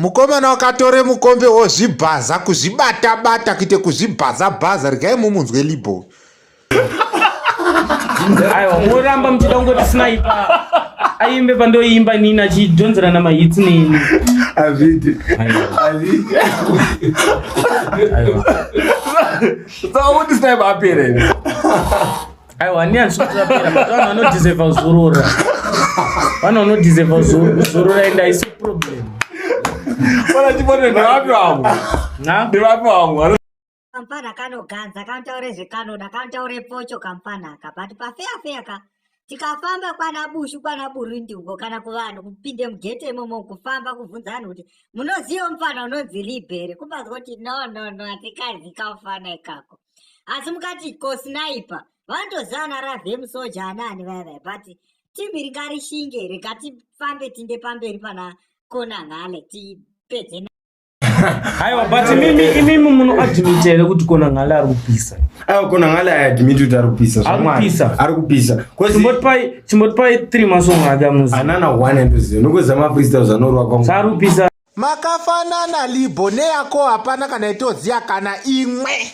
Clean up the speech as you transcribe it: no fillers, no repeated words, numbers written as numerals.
Mukomana wakatore mukombe wozvibhaza kuzvibata bata kuite kuzvibhaza bhaza regai mumunzwe Libo. Aiwa moramba muchida kungoti sniper aimbe pandoimba nini achidhonzerana mahits neni. Azviti. Azviti. Saka kuti sniper apere here? Aiwa ni handisi kuti vapera but vanhu vanodeserva kuzorora. Vanhu vanodeserva kuzorora and haisi problem. Ona chibone ndevapi vangu? Na? Ndevapi vangu? Kamfana kanoganza kanotaure zvekanoda kanotaure pocho kamfana aka but pafeya feya ka tikafamba kwana bushu kwana burundi uko kana kuvanhu kupinde mugete imomo kufamba kubvunza vanhu kuti munoziva mufana unonzi libhere kupanzwa kuti no no no hatikazi kamfana ikako asi mukati ko sniper vanotoziva ana ravhe musoja anaani vaya vaya but team iri ngarishinge regatifambe tinde pamberi pana konangale tipedze. Aiwa but imimi imimi munoadmita here kuti Konangale ari kupisa? Aiwa Konangale aiadmit kuti ari kupisa. Ari Zvamwari. kupisa. Ari kupisa. Cause Chimbotipai chimbotipai 3 masong ake amunoziva. anana one andoziva. Nokuziva mafreestyle zvanorwa kwangu. Saari kupisa. Makafanana Libo neyako hapana kana itoziya kana imwe.